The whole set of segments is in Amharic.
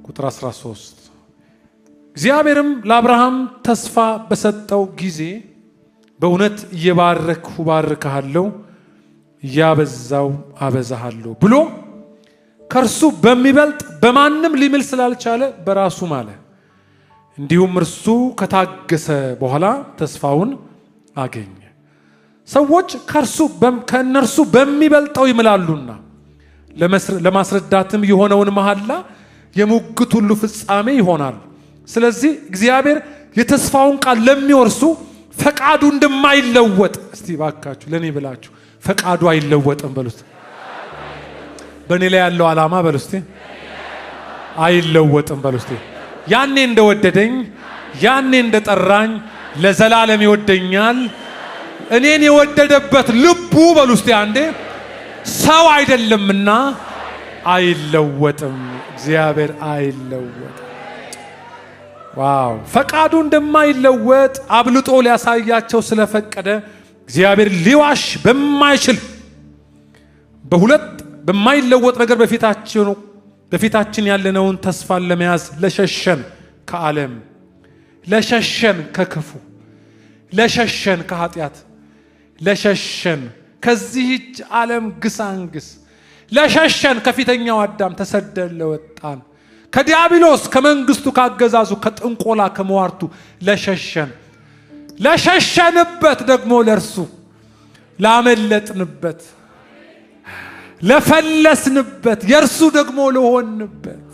ቁጥር 13፣ እግዚአብሔርም ለአብርሃም ተስፋ በሰጠው ጊዜ በእውነት እየባረክሁ እባርክሃለሁ፣ እያበዛው አበዛሃለሁ ብሎ ከእርሱ በሚበልጥ በማንም ሊምል ስላልቻለ በራሱ ማለ። እንዲሁም እርሱ ከታገሰ በኋላ ተስፋውን አገኘ። ሰዎች ከእነርሱ በሚበልጠው ይምላሉና ለማስረዳትም የሆነውን መሐላ የሙግት ሁሉ ፍጻሜ ይሆናል። ስለዚህ እግዚአብሔር የተስፋውን ቃል ለሚወርሱ ፈቃዱ እንደማይለወጥ፣ እስቲ ባካችሁ ለእኔ ብላችሁ ፈቃዱ አይለወጥም በሉት። በእኔ ላይ ያለው ዓላማ በሉ እስቲ፣ አይለወጥም በሉ እስቲ። ያኔ እንደወደደኝ፣ ያኔ እንደጠራኝ ለዘላለም ይወደኛል። እኔን የወደደበት ልቡ በሉ እስቲ አንዴ፣ ሰው አይደለምና አይለወጥም። እግዚአብሔር አይለወጥም። Wow! ፈቃዱ እንደማይለወጥ አብልጦ ሊያሳያቸው ስለፈቀደ እግዚአብሔር ሊዋሽ በማይችል በሁለት በማይለወጥ ነገር በፊታችን ያለነውን ተስፋን ለመያዝ ለሸሸን ከዓለም፣ ለሸሸን ከክፉ፣ ለሸሸን ከኃጢአት፣ ለሸሸን ከዚህች ዓለም ግሳንግስ፣ ለሸሸን ከፊተኛው አዳም ተሰደን ለወጣን፣ ከዲያብሎስ ከመንግስቱ ካገዛዙ ከጥንቆላ ከመዋርቱ ለሸሸን፣ ለሸሸንበት ደግሞ ለእርሱ ላመለጥንበት፣ ለፈለስንበት፣ የእርሱ ደግሞ ለሆንበት፣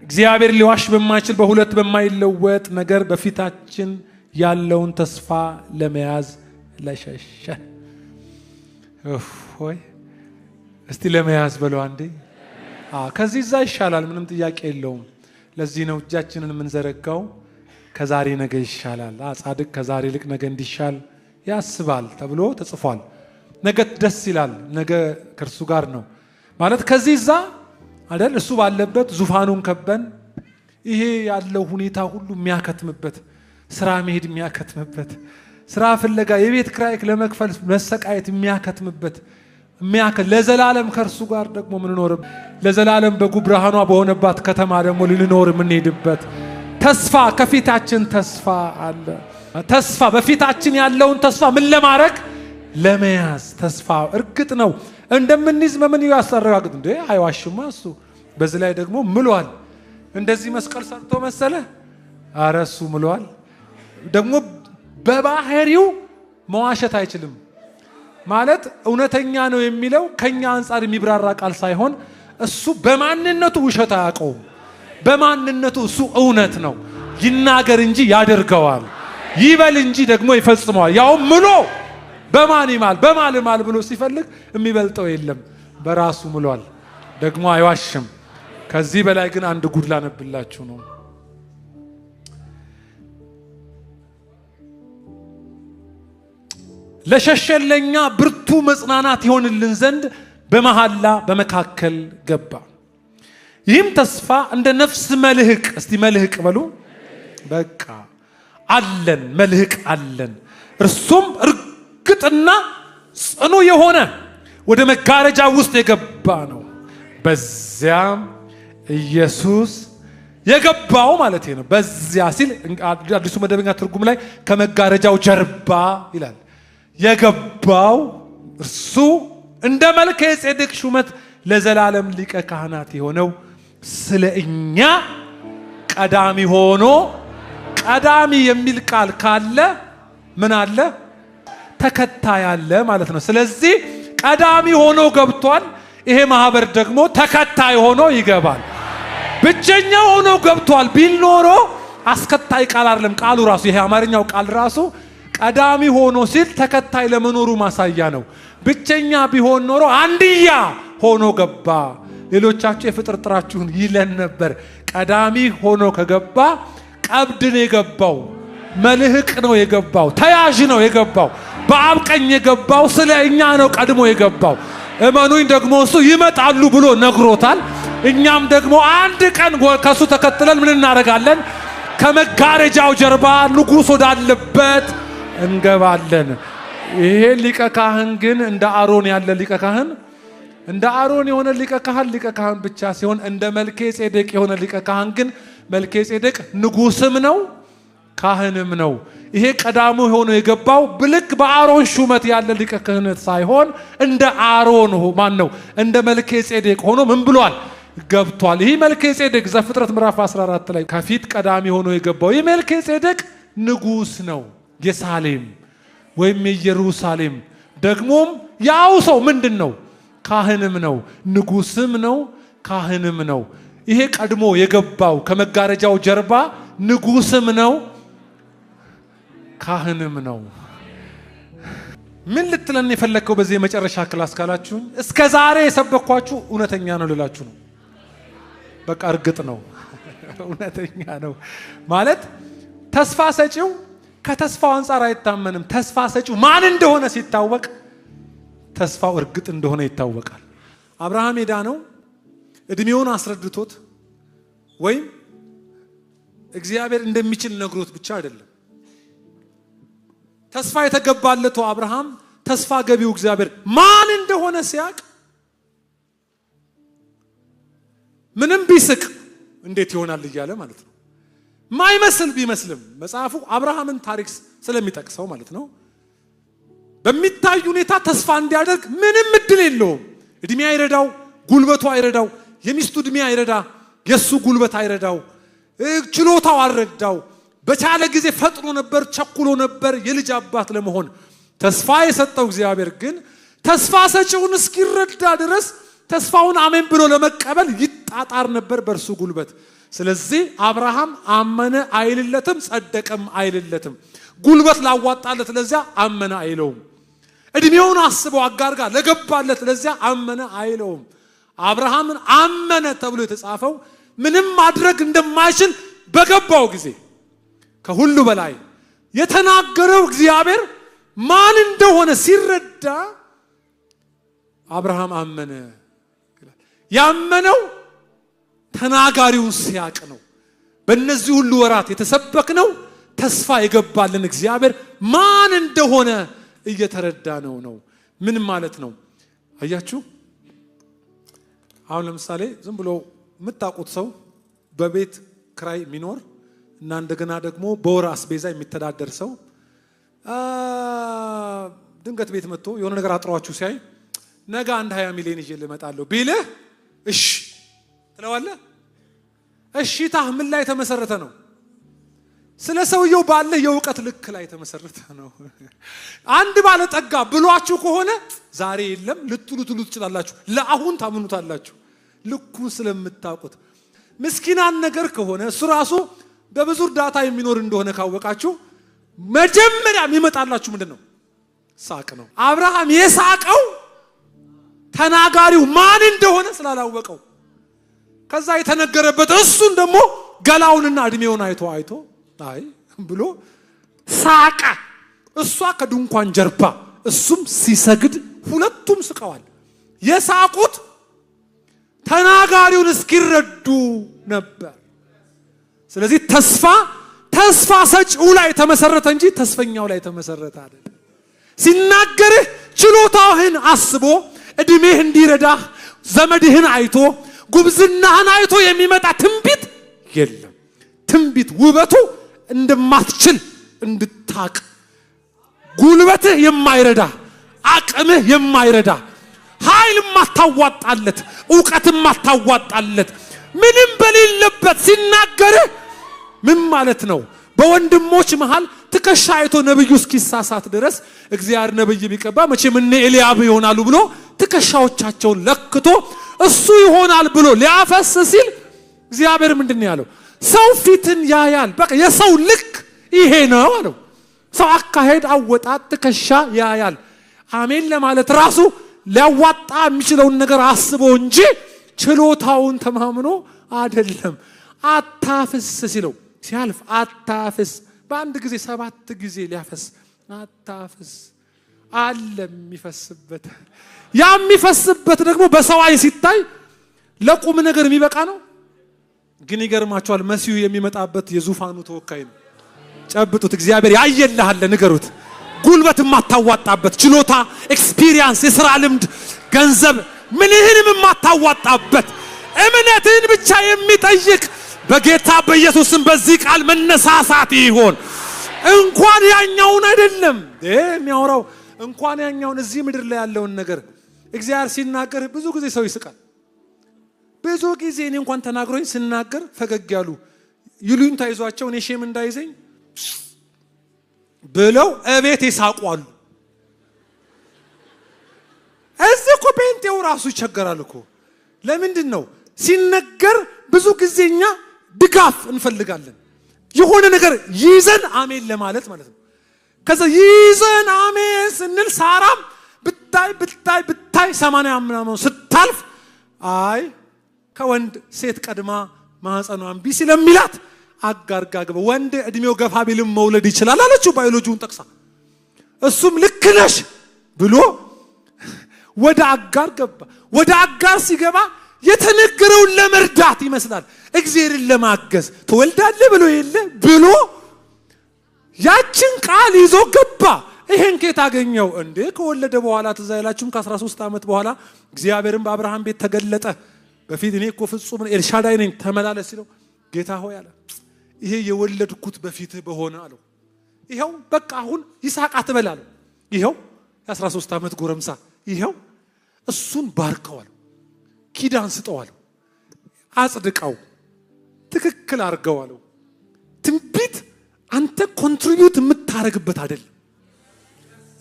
እግዚአብሔር ሊዋሽ በማይችል በሁለት በማይለወጥ ነገር በፊታችን ያለውን ተስፋ ለመያዝ ለሸሸን። እፎይ! እስቲ ለመያዝ በለው አንዴ። ከዚህ እዛ ይሻላል፣ ምንም ጥያቄ የለውም። ለዚህ ነው እጃችንን የምንዘረጋው፣ ከዛሬ ነገ ይሻላል። ጻድቅ ከዛሬ ይልቅ ነገ እንዲሻል ያስባል ተብሎ ተጽፏል። ነገ ደስ ይላል። ነገ ከእርሱ ጋር ነው ማለት ከዚህ እዛ አይደል? እሱ ባለበት ዙፋኑን ከበን ይሄ ያለው ሁኔታ ሁሉ የሚያከትምበት፣ ስራ መሄድ የሚያከትምበት፣ ስራ ፍለጋ የቤት ክራይ ለመክፈል መሰቃየት የሚያከትምበት፣ ለዘላለም ከእርሱ ጋር ደግሞ ምንኖር፣ ለዘላለም በጉ ብርሃኗ በሆነባት ከተማ ደግሞ ልንኖር የምንሄድበት ተስፋ ከፊታችን ተስፋ አለ። ተስፋ በፊታችን ያለውን ተስፋ ምን ለማድረግ? ለመያዝ። ተስፋ እርግጥ ነው እንደምንይዝ በምን ያስረጋግጥ እንዴ? አይዋሽማ እሱ። በዚህ ላይ ደግሞ ምሏል። እንደዚህ መስቀል ሰርቶ መሰለ? ኧረ እሱ ምሏል። ደግሞ በባህሪው መዋሸት አይችልም። ማለት እውነተኛ ነው የሚለው ከኛ አንጻር የሚብራራ ቃል ሳይሆን እሱ በማንነቱ ውሸት አያውቀውም። በማንነቱ እሱ እውነት ነው። ይናገር እንጂ ያደርገዋል። ይበል እንጂ ደግሞ ይፈጽመዋል። ያው ምሎ በማን ይማል በማን ይማል ብሎ ሲፈልግ የሚበልጠው የለም። በራሱ ምሏል። ደግሞ አይዋሽም። ከዚህ በላይ ግን አንድ ጉድ ላነብላችሁ ነው። ለሸሸን ለኛ ብርቱ መጽናናት ይሆንልን ዘንድ በመሐላ በመካከል ገባ። ይህም ተስፋ እንደ ነፍስ መልህቅ፣ እስቲ መልህቅ በሉ። በቃ አለን፣ መልህቅ አለን። እርሱም እርግጥና ጽኑ የሆነ ወደ መጋረጃ ውስጥ የገባ ነው። በዚያም ኢየሱስ የገባው ማለት ነው። በዚያ ሲል አዲሱ መደበኛ ትርጉም ላይ ከመጋረጃው ጀርባ ይላል። የገባው እርሱ እንደ መልከ ጼዴቅ ሹመት ለዘላለም ሊቀ ካህናት የሆነው ስለ እኛ ቀዳሚ ሆኖ፣ ቀዳሚ የሚል ቃል ካለ ምን አለ? ተከታይ አለ ማለት ነው። ስለዚህ ቀዳሚ ሆኖ ገብቷል። ይሄ ማህበር ደግሞ ተከታይ ሆኖ ይገባል። ብቸኛ ሆኖ ገብቷል ቢል ኖሮ አስከታይ ቃል አይደለም ቃሉ ራሱ፣ ይሄ አማርኛው ቃል ራሱ ቀዳሚ ሆኖ ሲል ተከታይ ለመኖሩ ማሳያ ነው። ብቸኛ ቢሆን ኖሮ አንድያ ሆኖ ገባ፣ ሌሎቻችሁ የፍጥርጥራችሁን ይለን ነበር። ቀዳሚ ሆኖ ከገባ ቀብድ ነው የገባው፣ መልህቅ ነው የገባው፣ ተያዥ ነው የገባው፣ በአብ ቀኝ የገባው ስለ እኛ ነው ቀድሞ የገባው። እመኑኝ ደግሞ እሱ ይመጣሉ ብሎ ነግሮታል። እኛም ደግሞ አንድ ቀን ከእሱ ተከትለን ምን እናደርጋለን? ከመጋረጃው ጀርባ ንጉሥ ወዳለበት እንገባለን። ይሄ ሊቀ ካህን ግን እንደ አሮን ያለ ሊቀ ካህን እንደ አሮን የሆነ ሊቀ ካህን ሊቀ ካህን ብቻ ሲሆን፣ እንደ መልኬ ጼዴቅ የሆነ ሊቀ ካህን ግን መልኬ ጼዴቅ ንጉስም ነው ካህንም ነው። ይሄ ቀዳሙ ሆኖ የገባው ብልክ በአሮን ሹመት ያለ ሊቀ ክህነት ሳይሆን እንደ አሮን ማን ነው? እንደ መልኬ ጼዴቅ ሆኖ ምን ብሏል? ገብቷል። ይህ መልኬ ጼዴቅ ዘፍጥረት ምዕራፍ 14 ላይ ከፊት ቀዳሚ ሆኖ የገባው ይህ መልኬ ጼዴቅ ንጉስ ነው። የሳሌም ወይም የኢየሩሳሌም ደግሞም ያው ሰው ምንድን ነው? ካህንም ነው፣ ንጉስም ነው፣ ካህንም ነው። ይሄ ቀድሞ የገባው ከመጋረጃው ጀርባ ንጉስም ነው ካህንም ነው። ምን ልትለን የፈለግከው በዚህ የመጨረሻ class ካላችሁኝ፣ እስከ ዛሬ የሰበኳችሁ እውነተኛ ነው ልላችሁ ነው። በቃ እርግጥ ነው እውነተኛ ነው ማለት ተስፋ ሰጪው ከተስፋው አንጻር አይታመንም። ተስፋ ሰጪው ማን እንደሆነ ሲታወቅ ተስፋው እርግጥ እንደሆነ ይታወቃል። አብርሃም የዳነው እድሜውን አስረድቶት ወይም እግዚአብሔር እንደሚችል ነግሮት ብቻ አይደለም። ተስፋ የተገባለቱ አብርሃም ተስፋ ገቢው እግዚአብሔር ማን እንደሆነ ሲያቅ ምንም ቢስቅ እንዴት ይሆናል እያለ ማለት ነው። ማይመስል ቢመስልም መጽሐፉ አብርሃምን ታሪክ ስለሚጠቅሰው ማለት ነው። በሚታይ ሁኔታ ተስፋ እንዲያደርግ ምንም እድል የለውም። እድሜ አይረዳው፣ ጉልበቱ አይረዳው፣ የሚስቱ እድሜ አይረዳ፣ የእሱ ጉልበት አይረዳው፣ ችሎታው አልረዳው። በቻለ ጊዜ ፈጥኖ ነበር፣ ቸኩሎ ነበር የልጅ አባት ለመሆን። ተስፋ የሰጠው እግዚአብሔር ግን ተስፋ ሰጪውን እስኪረዳ ድረስ ተስፋውን አሜን ብሎ ለመቀበል ይጣጣር ነበር በእርሱ ጉልበት። ስለዚህ አብርሃም አመነ አይልለትም፣ ጸደቀም አይልለትም። ጉልበት ላዋጣለት ለዚያ አመነ አይለውም። እድሜውን አስበው አጋር ጋር ለገባለት ለዚያ አመነ አይለውም። አብርሃምን አመነ ተብሎ የተጻፈው ምንም ማድረግ እንደማይችል በገባው ጊዜ ከሁሉ በላይ የተናገረው እግዚአብሔር ማን እንደሆነ ሲረዳ አብርሃም አመነ። ያመነው ተናጋሪውን ሲያቅ ነው። በእነዚህ ሁሉ ወራት የተሰበክነው ተስፋ የገባልን እግዚአብሔር ማን እንደሆነ እየተረዳ ነው ነው። ምን ማለት ነው? አያችሁ፣ አሁን ለምሳሌ ዝም ብሎ የምታውቁት ሰው በቤት ክራይ የሚኖር እና እንደገና ደግሞ በወር አስቤዛ የሚተዳደር ሰው ድንገት ቤት መጥቶ የሆነ ነገር አጥሯችሁ ሲያይ ነገ አንድ 20 ሚሊዮን ይዤ ልመጣለሁ ቢልህ እሺ ትለዋለህ? እሺታህ ምን ላይ የተመሰረተ ነው? ስለ ሰውየው ባለህ የእውቀት ልክ ላይ የተመሰረተ ነው። አንድ ባለጠጋ ብሏችሁ ከሆነ ዛሬ የለም ልትሉ ትሉ ትችላላችሁ። ለአሁን ታምኑታላችሁ፣ ልኩን ስለምታውቁት። ምስኪናን ነገር ከሆነ እሱ ራሱ በብዙ እርዳታ የሚኖር እንደሆነ ካወቃችሁ መጀመሪያ የሚመጣላችሁ ምንድን ነው? ሳቅ ነው። አብርሃም የሳቀው ተናጋሪው ማን እንደሆነ ስላላወቀው፣ ከዛ የተነገረበት እሱን ደግሞ ገላውንና እድሜውን አይቶ አይቶ አይ ብሎ ሳቀ። እሷ ከድንኳን ጀርባ እሱም ሲሰግድ ሁለቱም ስቀዋል። የሳቁት ተናጋሪውን እስኪረዱ ነበር። ስለዚህ ተስፋ ተስፋ ሰጪው ላይ ተመሰረተ እንጂ ተስፈኛው ላይ ተመሰረተ አይደለም። ሲናገርህ ችሎታህን አስቦ እድሜህ እንዲረዳህ ዘመድህን አይቶ ጉብዝናህን አይቶ የሚመጣ ትንቢት የለም። ትንቢት ውበቱ እንደማትችል እንድታቅ፣ ጉልበትህ የማይረዳ፣ አቅምህ የማይረዳ፣ ኃይል የማታዋጣለት፣ እውቀት የማታዋጣለት ምንም በሌለበት ሲናገርህ ምን ማለት ነው? በወንድሞች መሃል ትከሻ አይቶ ነብዩ እስኪሳሳት ድረስ እግዚአብሔር ነብይ ቢቀባ መቼም እነ ኤልያብ ይሆናሉ ብሎ ትከሻዎቻቸውን ለክቶ እሱ ይሆናል ብሎ ሊያፈስ ሲል እግዚአብሔር ምንድን ነው ያለው? ሰው ፊትን ያያል። በቃ የሰው ልክ ይሄ ነው አለው። ሰው አካሄድ፣ አወጣጥ፣ ትከሻ ያያል። አሜን ለማለት ራሱ ሊያዋጣ የሚችለውን ነገር አስቦ እንጂ ችሎታውን ተማምኖ አይደለም። አታፍስ ሲለው ሲያልፍ አታፍስ፣ በአንድ ጊዜ 7 ጊዜ ሊያፈስ አታፍስ አለ የሚፈስበት። ያ የሚፈስበት ደግሞ በሰው ዓይን ሲታይ ለቁም ነገር የሚበቃ ነው። ግን ይገርማቸዋል፣ መሲሁ የሚመጣበት የዙፋኑ ተወካይ ነው። ጨብጡት፣ እግዚአብሔር ያየልሃል፣ ንገሩት። ጉልበት የማታዋጣበት ችሎታ፣ experience፣ የስራ ልምድ፣ ገንዘብ ምንህንም የማታዋጣበት እምነትህን ብቻ የሚጠይቅ በጌታ በኢየሱስም በዚህ ቃል መነሳሳት ይሆን። እንኳን ያኛውን አይደለም የሚያወራው፣ እንኳን ያኛውን እዚህ ምድር ላይ ያለውን ነገር እግዚአብሔር ሲናገር ብዙ ጊዜ ሰው ይስቃል። ብዙ ጊዜ እኔ እንኳን ተናግሮኝ ስናገር ፈገግ ያሉ ይሉኝታ ይዟቸው እኔ shame እንዳይዘኝ ብለው እቤት ይሳቋሉ። እዚህ እኮ ጴንጤው ራሱ ይቸገራል እኮ። ለምንድን ነው ሲነገር ብዙ ጊዜ እኛ ድጋፍ እንፈልጋለን። የሆነ ነገር ይዘን አሜን ለማለት ማለት ነው። ከዛ ይዘን አሜን ስንል ሳራም ብታይ ብታይ ብታይ 80 ምናምን ስታልፍ አይ ከወንድ ሴት ቀድማ ማህፀኗን እምቢ ስለሚላት አጋር ጋር ግባ፣ ወንድ እድሜው ገፋ ቢልም መውለድ ይችላል አለችው ባዮሎጂውን ጠቅሳ። እሱም ልክ ነሽ ብሎ ወደ አጋር ገባ። ወደ አጋር ሲገባ የተነገረውን ለመርዳት ይመስላል፣ እግዚአብሔርን ለማገዝ ትወልዳለህ ብሎ የለ ብሎ ያችን ቃል ይዞ ገባ። ይሄን ከየት አገኘው እንዴ? ከወለደ በኋላ ትዝ አይላችሁም? ከ13 ዓመት በኋላ እግዚአብሔርን በአብርሃም ቤት ተገለጠ። በፊት እኔ እኮ ፍጹም ኤልሻዳይ ነኝ ተመላለስ ሲለው ጌታ ሆይ አለ፣ ይሄ የወለድኩት በፊትህ በሆነ አለው። ይኸው በቃ አሁን ይስሐቅ አትበል አለው። ይኸው የ13 ዓመት ጎረምሳ ይኸው እሱን ባርከዋል፣ ኪዳን ስጠዋል፣ አጽድቀው ትክክል አድርገው አለው። ትንቢት አንተ contribute የምታረግበት አይደለም።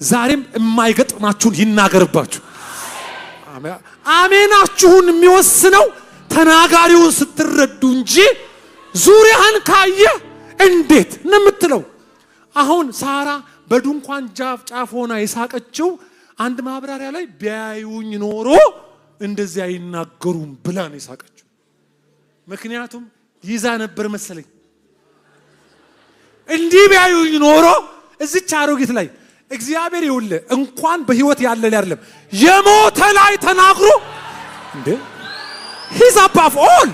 ዛሬም የማይገጥማችሁን ይናገርባችሁ። አሜናችሁን የሚወስነው ተናጋሪውን ስትረዱ እንጂ ዙሪያህን ካየህ እንዴት ነው የምትለው? አሁን ሳራ በድንኳን ጫፍ ሆና የሳቀችው አንድ ማብራሪያ ላይ ቢያዩኝ ኖሮ እንደዚህ አይናገሩም ብላ ነው የሳቀችው። ምክንያቱም ይዛ ነበር መሰለኝ። እንዲህ ቢያዩኝ ኖሮ እዚች አሮጊት ላይ እግዚአብሔር ይውልህ እንኳን በህይወት ያለ ላይ አይደለም የሞተ ላይ ተናግሮ እንዴ he's above all።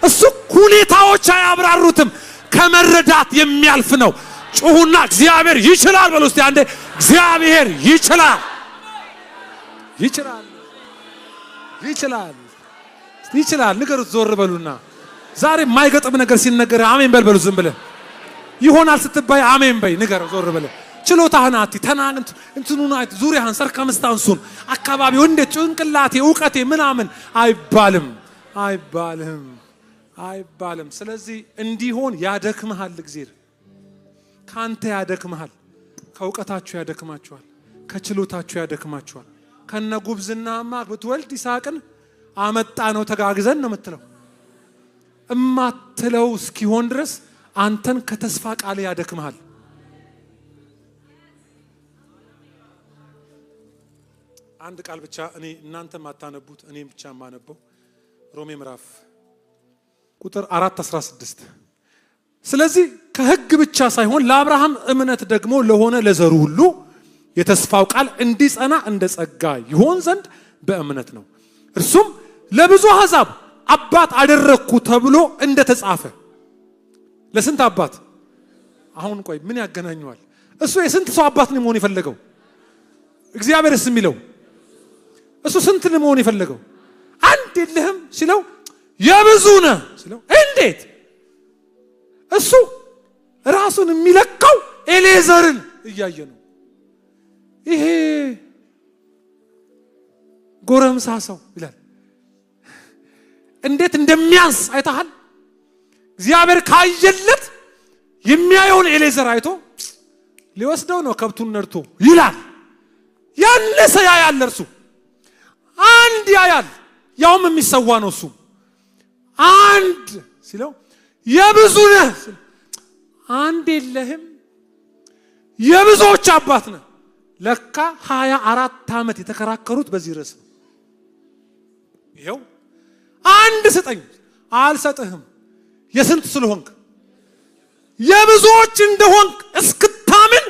እሱ ሁኔታዎች አያብራሩትም፣ ከመረዳት የሚያልፍ ነው። ጩሁና እግዚአብሔር ይችላል በሉ እስቲ አንዴ። እግዚአብሔር ይችላል፣ ይችላል፣ ይችላል፣ ይችላል። ንገሩት፣ ዞር በሉና ዛሬ የማይገጥም ነገር ሲነገር አሜን በል በሉ። ዝም ብለህ ይሆናል ስትባይ አሜን በይ። ንገረው ዞር በለህ። ችሎታህን አትይ፣ ተናግንት እንትኑን አትይ፣ ዙሪያህን circumstance ኡን አካባቢው እንዴት ጭንቅላቴ እውቀቴ ምናምን አይባልም፣ አይባልም፣ አይባልም። ስለዚህ እንዲሆን ያደክምሃል። እግዚአብሔር ካንተ ያደክምሃል፣ ከእውቀታችሁ ያደክማችኋል፣ ከችሎታችሁ ያደክማችኋል። ከነ ጉብዝናማ ብትወልድ ይስሐቅን አመጣ ነው ተጋግዘን ነው የምትለው እማትለው እስኪሆን ድረስ አንተን ከተስፋ ቃል ያደክምሃል። አንድ ቃል ብቻ እኔ እናንተ ማታነቡት እኔም ብቻ የማነበው ሮሜ ምዕራፍ ቁጥር 4:16። ስለዚህ ከሕግ ብቻ ሳይሆን ለአብርሃም እምነት ደግሞ ለሆነ ለዘሩ ሁሉ የተስፋው ቃል እንዲጸና እንደ ጸጋ ይሆን ዘንድ በእምነት ነው። እርሱም ለብዙ አሕዛብ አባት አደረግኩ ተብሎ እንደተጻፈ። ለስንት አባት? አሁን ቆይ ምን ያገናኘዋል? እሱ የስንት ሰው አባት ነው መሆን የፈለገው? እግዚአብሔርስ የሚለው እሱ ስንት ነው መሆን የፈለገው? አንድ የለህም ሲለው የብዙ ነህ ሲለው እንዴት? እሱ ራሱን የሚለካው ኤሌዘርን እያየ ነው። ይሄ ጎረምሳ ሰው ይላል እንዴት እንደሚያንስ አይተሃል? እግዚአብሔር ካየለት የሚያየውን ኤሌዘር አይቶ ሊወስደው ነው ከብቱን ነድቶ ይላል። ያነሰ ያያል፣ እርሱ አንድ ያያል፣ ያውም የሚሰዋ ነው። እሱ አንድ ሲለው የብዙ ነህ፣ አንድ የለህም፣ የብዙዎች አባት ነህ። ለካ 24 ዓመት የተከራከሩት በዚህ ርዕስ ነው። ይኸው አንድ ስጠኝ፣ አልሰጥህም። የስንት ስለሆንክ የብዙዎች እንደሆንክ እስክታምን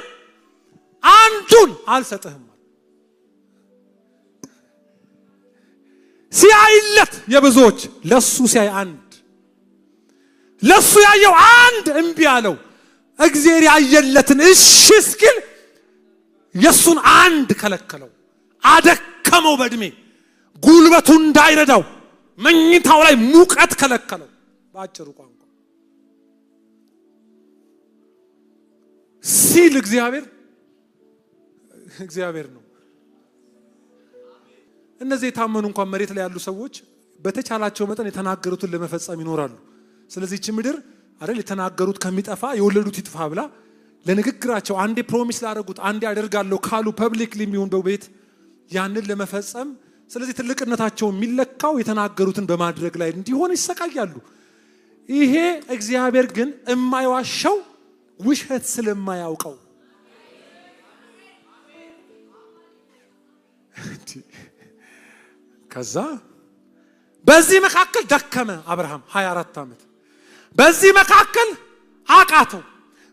አንዱን አልሰጥህም። ሲያይለት የብዙዎች ለሱ ሲያይ አንድ ለሱ ያየው አንድ እምቢ አለው። እግዚአብሔር ያየለትን እሺ እስኪል የሱን አንድ ከለከለው፣ አደከመው በእድሜ። ጉልበቱ እንዳይረዳው መኝታው ላይ ሙቀት ከለከለው። በአጭሩ ቋንቋ ሲል እግዚአብሔር እግዚአብሔር ነው። እነዚህ የታመኑ እንኳን መሬት ላይ ያሉ ሰዎች በተቻላቸው መጠን የተናገሩትን ለመፈጸም ይኖራሉ። ስለዚህ ይህች ምድር አይደል የተናገሩት ከሚጠፋ የወለዱት ይጥፋ ብላ ለንግግራቸው አንዴ promise ላደረጉት አንዴ አደርጋለሁ ካሉ publicly የሚሆን በቤት ያንን ለመፈጸም፣ ስለዚህ ትልቅነታቸው የሚለካው የተናገሩትን በማድረግ ላይ እንዲሆን ይሰቃያሉ። ይሄ እግዚአብሔር ግን የማይዋሸው ውሸት ስለማያውቀው፣ ከዛ በዚህ መካከል ደከመ አብርሃም 24 ዓመት። በዚህ መካከል አቃተው።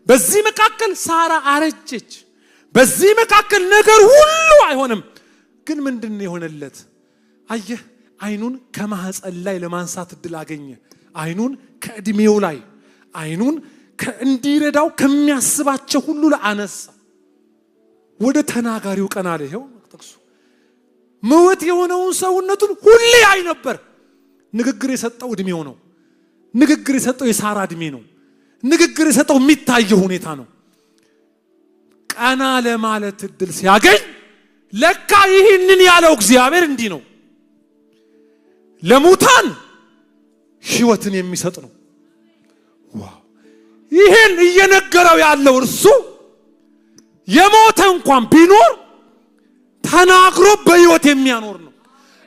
በዚህ መካከል ሳራ አረጀች። በዚህ መካከል ነገር ሁሉ አይሆንም። ግን ምንድን ነው የሆነለት? አየህ፣ አይኑን ከማህፀን ላይ ለማንሳት እድል አገኘ። አይኑን ከእድሜው ላይ፣ አይኑን እንዲረዳው ከሚያስባቸው ሁሉ ላይ አነሳ። ወደ ተናጋሪው ቀና አለ። ይኸው ጥቅሱ፣ ምውት የሆነውን ሰውነቱን ሁሌ ያይ ነበር። ንግግር የሰጠው እድሜው ነው። ንግግር የሰጠው የሳራ እድሜ ነው። ንግግር የሰጠው የሚታየው ሁኔታ ነው። ቀና ለማለት እድል ሲያገኝ ለካ ይህንን ያለው እግዚአብሔር እንዲህ ነው። ለሙታን ሕይወትን የሚሰጥ ነው። Wow! ይህን እየነገረው ያለው እርሱ የሞተ እንኳን ቢኖር ተናግሮ በሕይወት የሚያኖር ነው።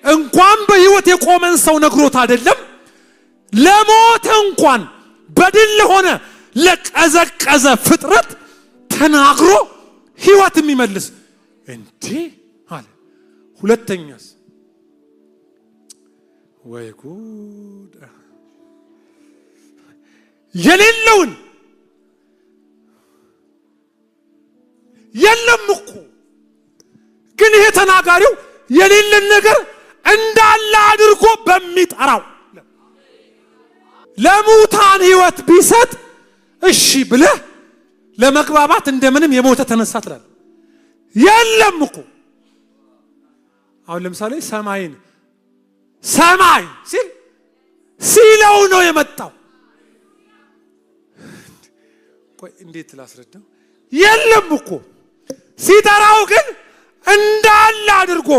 እንኳን በሕይወት የቆመን ሰው ነግሮት አይደለም፣ ለሞተ እንኳን በድን ለሆነ ለቀዘቀዘ ፍጥረት ተናግሮ ሕይወት የሚመልስ እንዴ አለ። ሁለተኛስ፣ ወይ ጉድ! የሌለውን፣ የለም እኮ፣ ግን ይሄ ተናጋሪው የሌለን ነገር እንዳለ አድርጎ በሚጠራው ለሙታን ሕይወት ቢሰጥ እሺ ብለህ ለመግባባት እንደምንም የሞተ ተነሳ ትላለህ። የለም እኮ። አሁን ለምሳሌ ሰማይን ሰማይ ሲል ሲለው ነው የመጣው። ቆይ እንዴት ላስረዳው? የለም እኮ፣ ሲጠራው ግን እንዳለ አድርጎ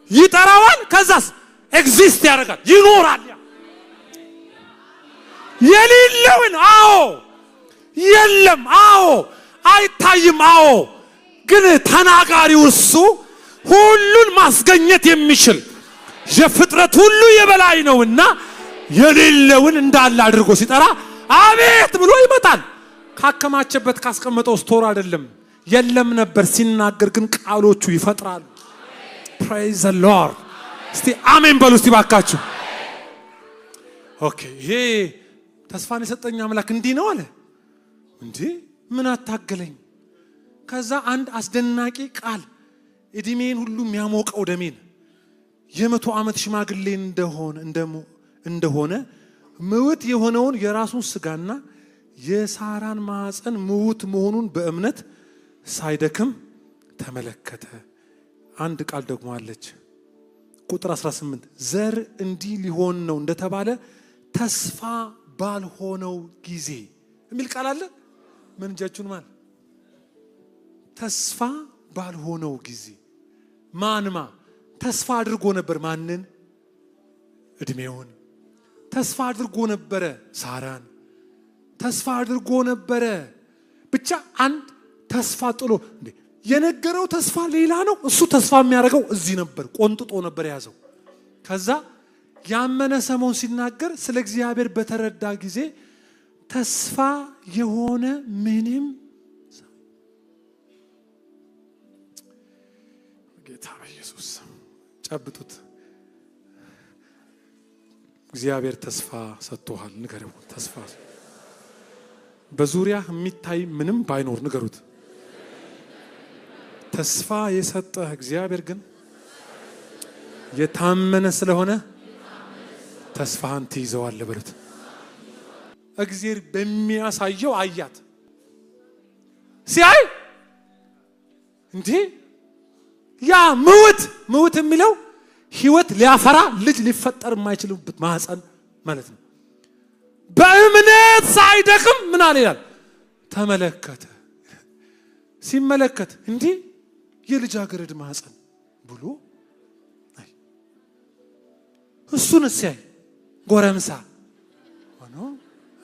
ይጠራዋል። ከዛስ exist ያደርጋል፣ ይኖራል። የሌለውን፣ አዎ የለም፣ አዎ አይታይም፣ አዎ ግን ተናጋሪው እሱ ሁሉን ማስገኘት የሚችል የፍጥረት ሁሉ የበላይ ነውና የሌለውን እንዳለ አድርጎ ሲጠራ አቤት ብሎ ይመጣል። ካከማቸበት ካስቀመጠው store አይደለም፣ የለም ነበር። ሲናገር ግን ቃሎቹ ይፈጥራሉ። Praise the Lord። እስቲ አሜን በሉ እስቲ ባካችሁ። Okay፣ ይሄ ተስፋን የሰጠኝ አምላክ እንዲህ ነው አለ። እንዴ ምን አታገለኝ? ከዛ አንድ አስደናቂ ቃል፣ እድሜን ሁሉ የሚያሞቀው ደሜን፣ የ100 ዓመት ሽማግሌ እንደሆነ ምውት የሆነውን የራሱን ስጋና የሳራን ማዕፀን ምውት መሆኑን በእምነት ሳይደክም ተመለከተ። አንድ ቃል ደግሞ አለች። ቁጥር 18፣ ዘር እንዲህ ሊሆን ነው እንደተባለ ተስፋ ባልሆነው ጊዜ የሚል ቃል አለ። ምን እጃችሁን ማን ተስፋ ባልሆነው ጊዜ ማንማ ተስፋ አድርጎ ነበር? ማንን? እድሜውን ተስፋ አድርጎ ነበረ። ሳራን ተስፋ አድርጎ ነበረ። ብቻ አንድ ተስፋ ጥሎ እንዴ የነገረው ተስፋ ሌላ ነው። እሱ ተስፋ የሚያደርገው እዚህ ነበር፣ ቆንጥጦ ነበር የያዘው። ከዛ ያመነ ሰሞን ሲናገር ስለ እግዚአብሔር በተረዳ ጊዜ ተስፋ የሆነ ምንም፣ ጌታ በኢየሱስ ጨብጡት። እግዚአብሔር ተስፋ ሰጥቶሃል። ንገረው። ተስፋ በዙሪያ የሚታይ ምንም ባይኖር ንገሩት። ተስፋ የሰጠህ እግዚአብሔር ግን የታመነ ስለሆነ ተስፋህን ትይዘዋለህ በሉት። እግዚአብሔር በሚያሳየው አያት። ሲያይ እንዴ ያ ምውት፣ ምውት የሚለው ሕይወት ሊያፈራ ልጅ ሊፈጠር የማይችልበት ማህፀን ማለት ነው። በእምነት ሳይደክም ምን አለ ይላል? ተመለከተ። ሲመለከት እንዲህ የልጃገረድ ማህፀን ብሎ እሱን ሲያይ ጎረምሳ ሆኖ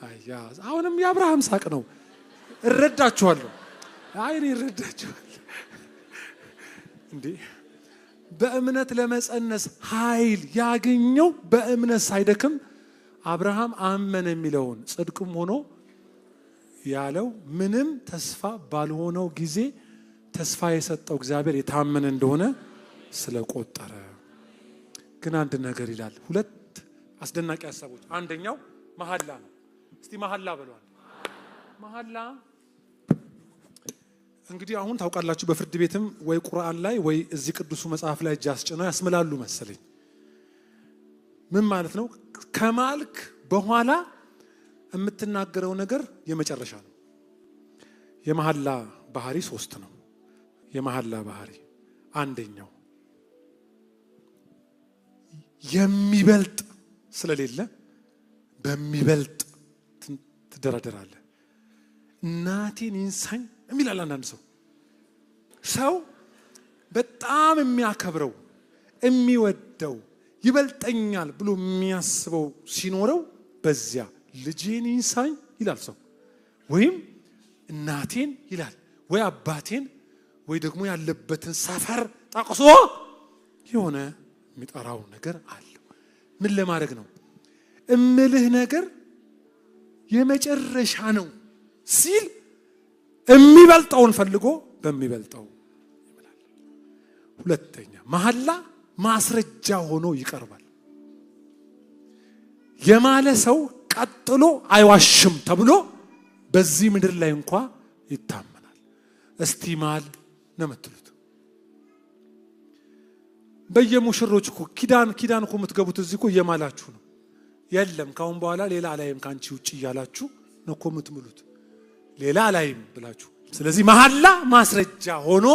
አያ አሁንም የአብርሃም ሳቅ ነው። እረዳችኋለሁ። አይ እኔ እረዳችኋለሁ። እንዴ በእምነት ለመጸነስ ኃይል ያገኘው በእምነት ሳይደክም አብርሃም አመነ የሚለውን ጽድቅም ሆኖ ያለው ምንም ተስፋ ባልሆነው ጊዜ ተስፋ የሰጠው እግዚአብሔር የታመነ እንደሆነ ስለቆጠረ። ግን አንድ ነገር ይላል። ሁለት አስደናቂ ሀሳቦች። አንደኛው መሐላ ነው። እስቲ መሐላ በሏል። መሐላ እንግዲህ አሁን ታውቃላችሁ በፍርድ ቤትም ወይ ቁርአን ላይ ወይ እዚህ ቅዱሱ መጽሐፍ ላይ እጅ አስጭነው ያስምላሉ መሰለኝ። ምን ማለት ነው? ከማልክ በኋላ የምትናገረው ነገር የመጨረሻ ነው። የመሐላ ባህሪ ሶስት ነው። የመሐላ ባህሪ አንደኛው የሚበልጥ ስለሌለ በሚበልጥ ትደራደራለህ። እናቴን ይንሳኝ የሚላል አንዳንድ ሰው። ሰው በጣም የሚያከብረው የሚወደው ይበልጠኛል ብሎ የሚያስበው ሲኖረው በዚያ ልጄን ይንሳኝ ይላል ሰው፣ ወይም እናቴን ይላል፣ ወይ አባቴን፣ ወይ ደግሞ ያለበትን ሰፈር ጠቅሶ የሆነ የሚጠራው ነገር አለው። ምን ለማድረግ ነው? እምልህ ነገር የመጨረሻ ነው ሲል የሚበልጠውን ፈልጎ በሚበልጠው ይምላል። ሁለተኛ መሐላ ማስረጃ ሆኖ ይቀርባል። የማለ ሰው ቀጥሎ አይዋሽም ተብሎ በዚህ ምድር ላይ እንኳ ይታመናል። እስቲ ማል ነው የምትሉት። በየሙሽሮች እኮ ኪዳን ኪዳን እኮ የምትገቡት እዚህ እኮ እየማላችሁ ነው። የለም ካሁን በኋላ ሌላ አላይም ከአንቺ ውጭ እያላችሁ ነው እኮ የምትምሉት። ሌላ አላይም ብላችሁ። ስለዚህ መሐላ ማስረጃ ሆኖ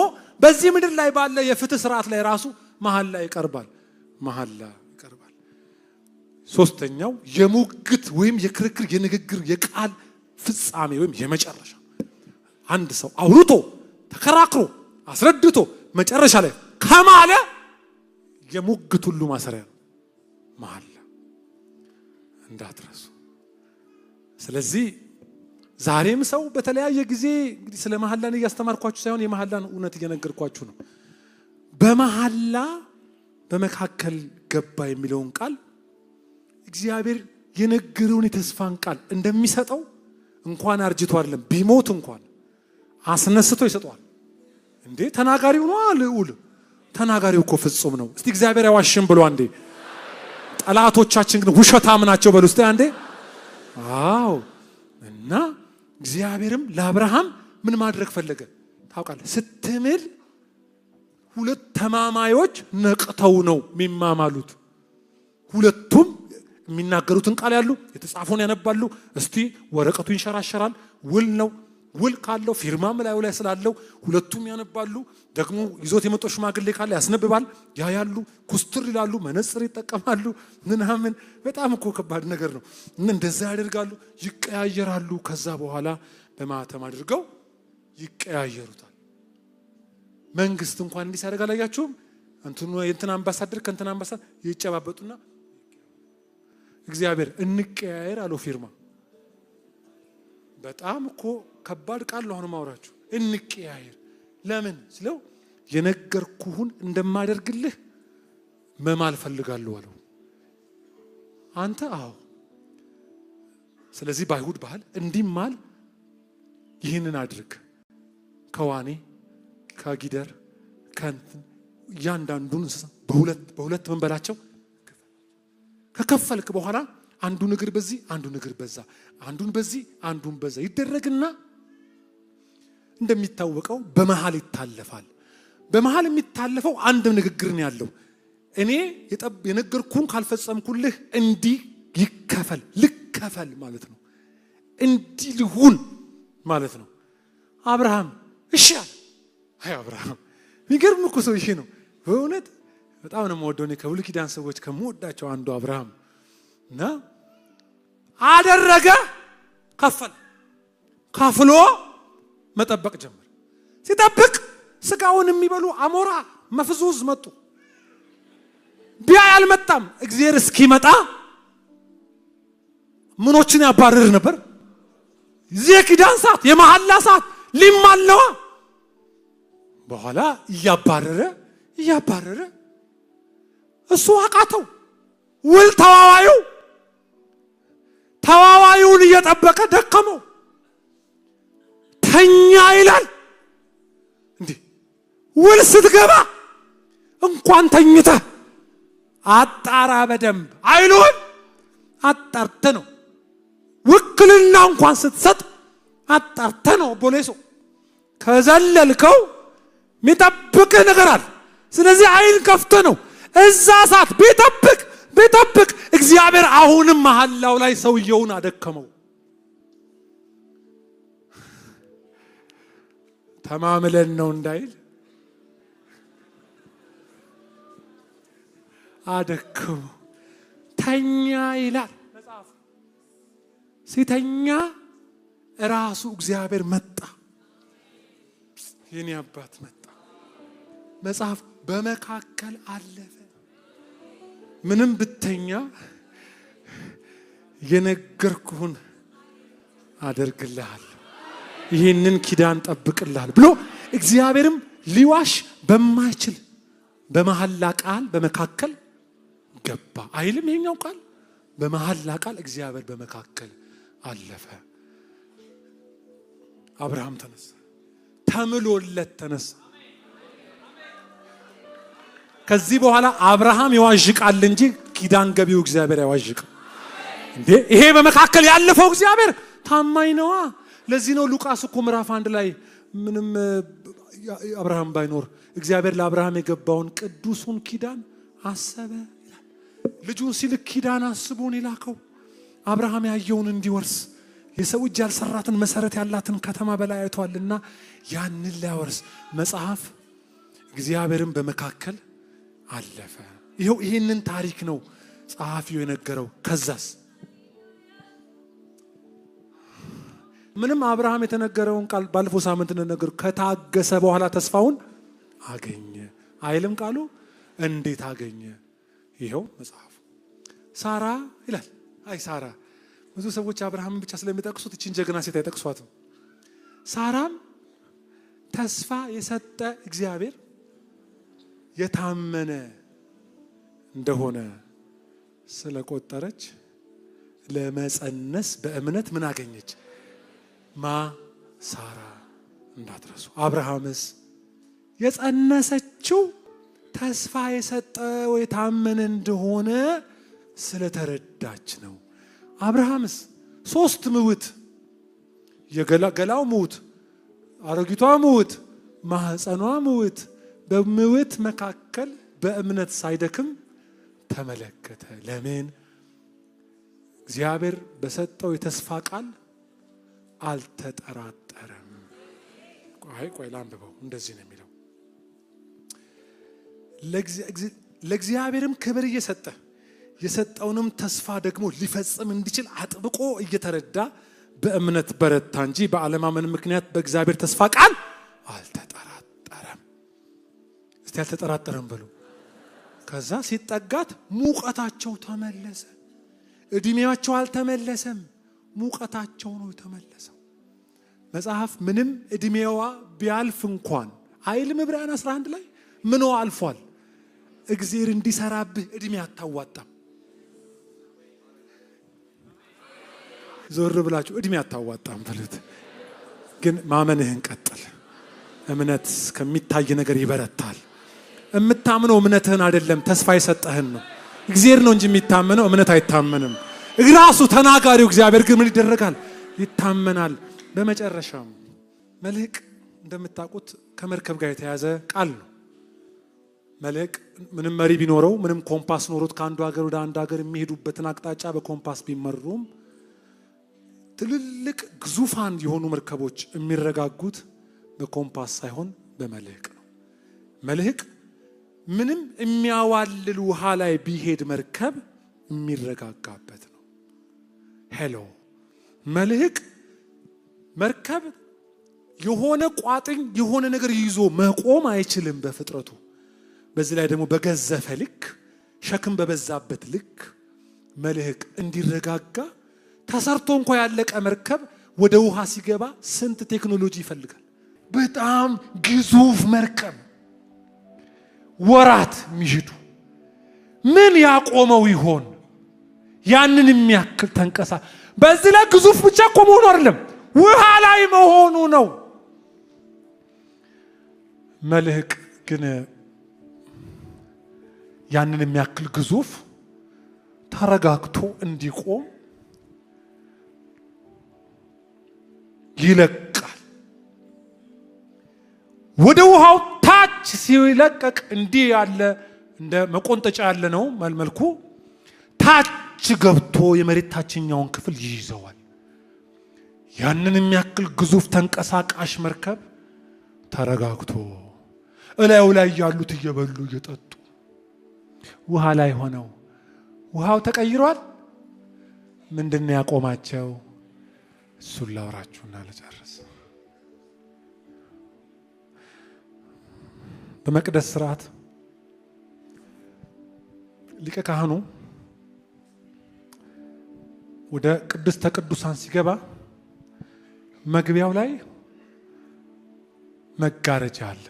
በዚህ ምድር ላይ ባለ የፍትህ ስርዓት ላይ ራሱ መሐላ ይቀርባል። መሐላ ይቀርባል። ሶስተኛው የሙግት ወይም የክርክር የንግግር የቃል ፍጻሜ ወይም የመጨረሻ። አንድ ሰው አውርቶ ተከራክሮ አስረድቶ መጨረሻ ላይ ከማለ የሙግት ሁሉ ማሰሪያ ነው መሐላ፣ እንዳትረሱ። ስለዚህ ዛሬም ሰው በተለያየ ጊዜ እንግዲህ ስለ መሐላን እያስተማርኳችሁ ሳይሆን የመሐላን እውነት እየነገርኳችሁ ነው። በመሐላ በመካከል ገባ የሚለውን ቃል እግዚአብሔር የነገረውን የተስፋን ቃል እንደሚሰጠው እንኳን አርጅቶ አይደለም ቢሞት እንኳን አስነስቶ ይሰጠዋል። እንዴ ተናጋሪው ነው ልዑል። ተናጋሪው እኮ ፍጹም ነው። እስቲ እግዚአብሔር አይዋሽም ብሎ አንዴ። ጠላቶቻችን ግን ውሸታም ናቸው በሉ እስቲ አንዴ። አዎ። እና እግዚአብሔርም ለአብርሃም ምን ማድረግ ፈለገ ታውቃለህ? ስትምል ሁለት ተማማዮች ነቅተው ነው የሚማማሉት። ሁለቱም የሚናገሩትን ቃል ያሉ የተጻፈውን ያነባሉ። እስቲ ወረቀቱ ይንሸራሸራል። ውል ነው። ውል ካለው ፊርማም ላዩ ላይ ስላለው ሁለቱም ያነባሉ። ደግሞ ይዞት የመጣው ሽማግሌ ካለ ያስነብባል። ያያሉ፣ ኩስትር ይላሉ፣ መነጽር ይጠቀማሉ ምናምን። በጣም እኮ ከባድ ነገር ነው። እንደዛ ያደርጋሉ፣ ይቀያየራሉ። ከዛ በኋላ በማተም አድርገው ይቀያየሩታል። መንግስት እንኳን እንዲህ ሲያደርግ አላያችሁም? እንትኑ የእንትን አምባሳደር ከእንትን አምባሳደር ይጨባበጡና እግዚአብሔር እንቀያየር አለው ፊርማ። በጣም እኮ ከባድ ቃል ነው አሁን ማውራችሁ። እንቀያየር ለምን ስለው የነገርኩህን እንደማደርግልህ መማል ፈልጋለሁ አለው። አንተ አዎ። ስለዚህ በአይሁድ ባህል እንዲማል ይህንን አድርግ፣ ከዋኔ ከጊደር ከእንትን እያንዳንዱን እንስሳ በሁለት በሁለት ምን በላቸው ከከፈልክ በኋላ አንዱን እግር በዚህ አንዱን እግር በዛ አንዱን በዚህ አንዱን በዛ ይደረግና እንደሚታወቀው በመሃል ይታለፋል። በመሃል የሚታለፈው አንድ ንግግር ነው ያለው። እኔ የነገርኩህን ካልፈጸምኩልህ እንዲህ ይከፈል ልከፈል ማለት ነው። እንዲህ ልሁን ማለት ነው። አብርሃም እሺ አለ። አይ አብርሃም የሚገርም እኮ ሰው ይሄ ነው በእውነት። በጣም ነው የምወደው። እኔ ከብሉይ ኪዳን ሰዎች ከምወዳቸው አንዱ አብርሃም እና አደረገ፣ ከፈለ። ከፍሎ መጠበቅ ጀመረ። ሲጠብቅ ስጋውን የሚበሉ አሞራ መፍዙዝ መጡ። ቢያይ አልመጣም። እግዚአብሔር እስኪመጣ ምኖችን ያባርር ነበር። የኪዳን ሰዓት፣ የመሐላ ሰዓት ሊማለዋ በኋላ እያባረረ እያባረረ እሱ አቃተው። ውል ተዋዋዩን እየጠበቀ ደከመው። ተኛ ይላል። እንዴ ውል ስትገባ እንኳን ተኝተህ አጣራ በደንብ አይሉህም? አጣርተህ ነው። ውክልና እንኳን ስትሰጥ አጣርተህ ነው። ቦሌሶ ከዘለልከው የሚጠብቅህ ነገር አለ። ስለዚህ አይን ከፍተህ ነው። እዛ ሰዓት ቢጠብቅ ቢጠብቅ እግዚአብሔር አሁንም መሐላው ላይ ሰውየውን አደከመው። ተማምለን ነው እንዳይል አደከመው። ተኛ ይላል መጽሐፉ። ሲተኛ ራሱ እግዚአብሔር መጣ። የኔ አባት መጣ። መጽሐፍ በመካከል አለፈ። ምንም ብተኛ የነገርኩህን አደርግልሃለሁ፣ ይህንን ኪዳን ጠብቅልሃል ብሎ እግዚአብሔርም ሊዋሽ በማይችል በመሐላ ቃል በመካከል ገባ አይልም? ይሄኛው ቃል በመሐላ ቃል እግዚአብሔር በመካከል አለፈ። አብርሃም ተነሳ፣ ተምሎለት ተነሳ። ከዚህ በኋላ አብርሃም ይዋዥቃል እንጂ ኪዳን ገቢው እግዚአብሔር አይዋዥቅም። እንዴ ይሄ በመካከል ያለፈው እግዚአብሔር ታማኝ ነዋ። ለዚህ ነው ሉቃስ እኮ ምዕራፍ 1 ላይ ምንም አብርሃም ባይኖር እግዚአብሔር ለአብርሃም የገባውን ቅዱሱን ኪዳን አሰበ ይላል። ልጁን ሲልክ ኪዳን አስቦን የላከው አብርሃም ያየውን እንዲወርስ የሰው እጅ ያልሰራትን መሰረት ያላትን ከተማ በላይ አይቷልና ያንን ሊያወርስ መጽሐፍ እግዚአብሔርን በመካከል አለፈ። ይኸው ይህንን ታሪክ ነው ጸሐፊው የነገረው። ከዛስ ምንም አብርሃም የተነገረውን ቃል ባለፈው ሳምንት እንደነገሩ ከታገሰ በኋላ ተስፋውን አገኘ አይልም ቃሉ? እንዴት አገኘ? ይኸው መጽሐፉ። ሳራ ይላል። አይ ሳራ፣ ብዙ ሰዎች አብርሃምን ብቻ ስለሚጠቅሱት እቺን ጀግና ሴት አይጠቅሷትም። ሳራም ተስፋ የሰጠ እግዚአብሔር የታመነ እንደሆነ ስለቆጠረች ለመጸነስ በእምነት ምን አገኘች? ማ ሳራ። እንዳትረሱ። አብርሃምስ የጸነሰችው ተስፋ የሰጠው የታመነ እንደሆነ ስለተረዳች ነው። አብርሃምስ 3 ምውት፣ የገላው ምውት፣ አሮጊቷ ምውት፣ ማህፀኗ ምውት፣ በምውት መካከል በእምነት ሳይደክም ተመለከተ። ለምን? እግዚአብሔር በሰጠው የተስፋ ቃል አልተጠራጠረም። አይ ቆይ ላንብበው። እንደዚህ ነው የሚለው፣ ለእግዚአብሔርም ክብር እየሰጠ የሰጠውንም ተስፋ ደግሞ ሊፈጽም እንዲችል አጥብቆ እየተረዳ በእምነት በረታ እንጂ በአለማመን ምክንያት በእግዚአብሔር ተስፋ ቃል አልተጠራጠረም። እስቲ አልተጠራጠረም በሉ። ከዛ ሲጠጋት ሙቀታቸው ተመለሰ። እድሜያቸው አልተመለሰም፣ ሙቀታቸው ነው የተመለሰው። መጽሐፍ ምንም እድሜዋ ቢያልፍ እንኳን አይልም። ዕብራውያን 11 ላይ ምንዋ አልፏል? እግዚአብሔር እንዲሰራብህ እድሜ አታዋጣም። ዞር ብላችሁ እድሜ አታዋጣም በሉት። ግን ማመንህን ቀጥል። እምነት ከሚታይ ነገር ይበረታል። የምታምነው እምነትህን አይደለም፣ ተስፋ የሰጠህን ነው። እግዚአብሔር ነው እንጂ የሚታመነው እምነት አይታመንም። ራሱ ተናጋሪው እግዚአብሔር ግን ምን ይደረጋል? ይታመናል። በመጨረሻም መልህቅ እንደምታውቁት ከመርከብ ጋር የተያዘ ቃል ነው። መልህቅ ምንም መሪ ቢኖረው ምንም ኮምፓስ ኖሮት ከአንዱ ሀገር ወደ አንዱ ሀገር የሚሄዱበትን አቅጣጫ በኮምፓስ ቢመሩም ትልልቅ ግዙፋን የሆኑ መርከቦች የሚረጋጉት በኮምፓስ ሳይሆን በመልህቅ ነው። መልህቅ ምንም የሚያዋልል ውሃ ላይ ቢሄድ መርከብ የሚረጋጋበት ነው። Hello፣ መልህቅ መርከብ የሆነ ቋጥኝ የሆነ ነገር ይዞ መቆም አይችልም በፍጥረቱ። በዚህ ላይ ደግሞ በገዘፈ ልክ፣ ሸክም በበዛበት ልክ መልህቅ እንዲረጋጋ ተሰርቶ እንኳ ያለቀ መርከብ ወደ ውሃ ሲገባ ስንት ቴክኖሎጂ ይፈልጋል። በጣም ግዙፍ መርከብ ወራት የሚሄዱ ምን ያቆመው ይሆን? ያንን የሚያክል ተንቀሳ በዚህ ላይ ግዙፍ ብቻ እኮ መሆኑ አይደለም፣ ውሃ ላይ መሆኑ ነው። መልህቅ ግን ያንን የሚያክል ግዙፍ ተረጋግቶ እንዲቆም ይለቃል። ወደ ውሃው ታች ሲለቀቅ እንዲህ ያለ እንደ መቆንጠጫ ያለ ነው መልኩ፣ ታች ገብቶ የመሬት ታችኛውን ክፍል ይይዘዋል። ያንን የሚያክል ግዙፍ ተንቀሳቃሽ መርከብ ተረጋግቶ እላዩ ላይ ያሉት እየበሉ እየጠጡ ውሃ ላይ ሆነው ውሃው ተቀይሯል። ምንድን ነው ያቆማቸው? እሱን ላውራችሁና ልጨርስ። በመቅደስ ስርዓት ሊቀ ካህኑ ወደ ቅድስተ ቅዱሳን ሲገባ መግቢያው ላይ መጋረጃ አለ።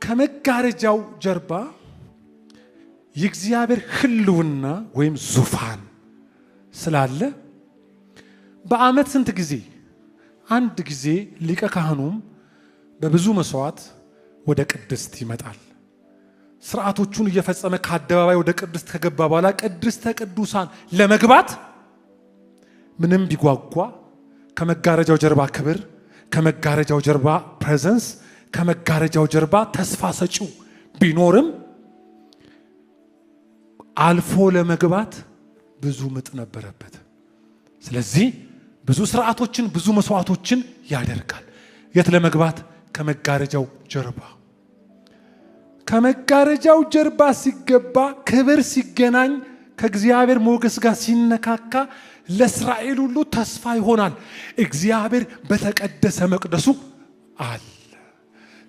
ከመጋረጃው ጀርባ የእግዚአብሔር ሕልውና ወይም ዙፋን ስላለ በዓመት ስንት ጊዜ? አንድ ጊዜ ሊቀ ካህኑም በብዙ መስዋዕት ወደ ቅድስት ይመጣል። ስርዓቶቹን እየፈጸመ ከአደባባይ ወደ ቅድስት ከገባ በኋላ ቅድስተ ቅዱሳን ለመግባት ምንም ቢጓጓ ከመጋረጃው ጀርባ ክብር፣ ከመጋረጃው ጀርባ presence፣ ከመጋረጃው ጀርባ ተስፋ ሰጪው ቢኖርም አልፎ ለመግባት ብዙ ምጥ ነበረበት። ስለዚህ ብዙ ስርዓቶችን፣ ብዙ መስዋዕቶችን ያደርጋል። የት ለመግባት? ከመጋረጃው ጀርባ። ከመጋረጃው ጀርባ ሲገባ፣ ክብር ሲገናኝ፣ ከእግዚአብሔር ሞገስ ጋር ሲነካካ ለእስራኤል ሁሉ ተስፋ ይሆናል። እግዚአብሔር በተቀደሰ መቅደሱ አለ።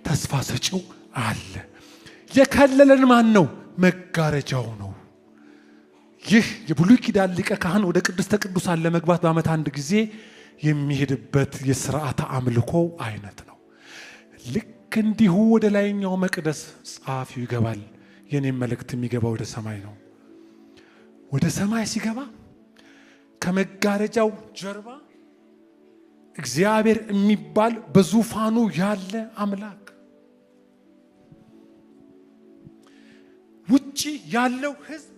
ተስፋ ሰጪው አለ። የከለለን ማን ነው? መጋረጃው ነው። ይህ የብሉይ ኪዳን ሊቀ ካህን ወደ ቅድስተ ቅዱሳን ለመግባት በዓመት አንድ ጊዜ የሚሄድበት የስርዓተ አምልኮ አይነት ነው። ልክ እንዲሁ ወደ ላይኛው መቅደስ ጸሐፊው ይገባል። የኔም መልእክት የሚገባ ወደ ሰማይ ነው። ወደ ሰማይ ሲገባ ከመጋረጃው ጀርባ እግዚአብሔር የሚባል በዙፋኑ ያለ አምላክ፣ ውጪ ያለው ሕዝብ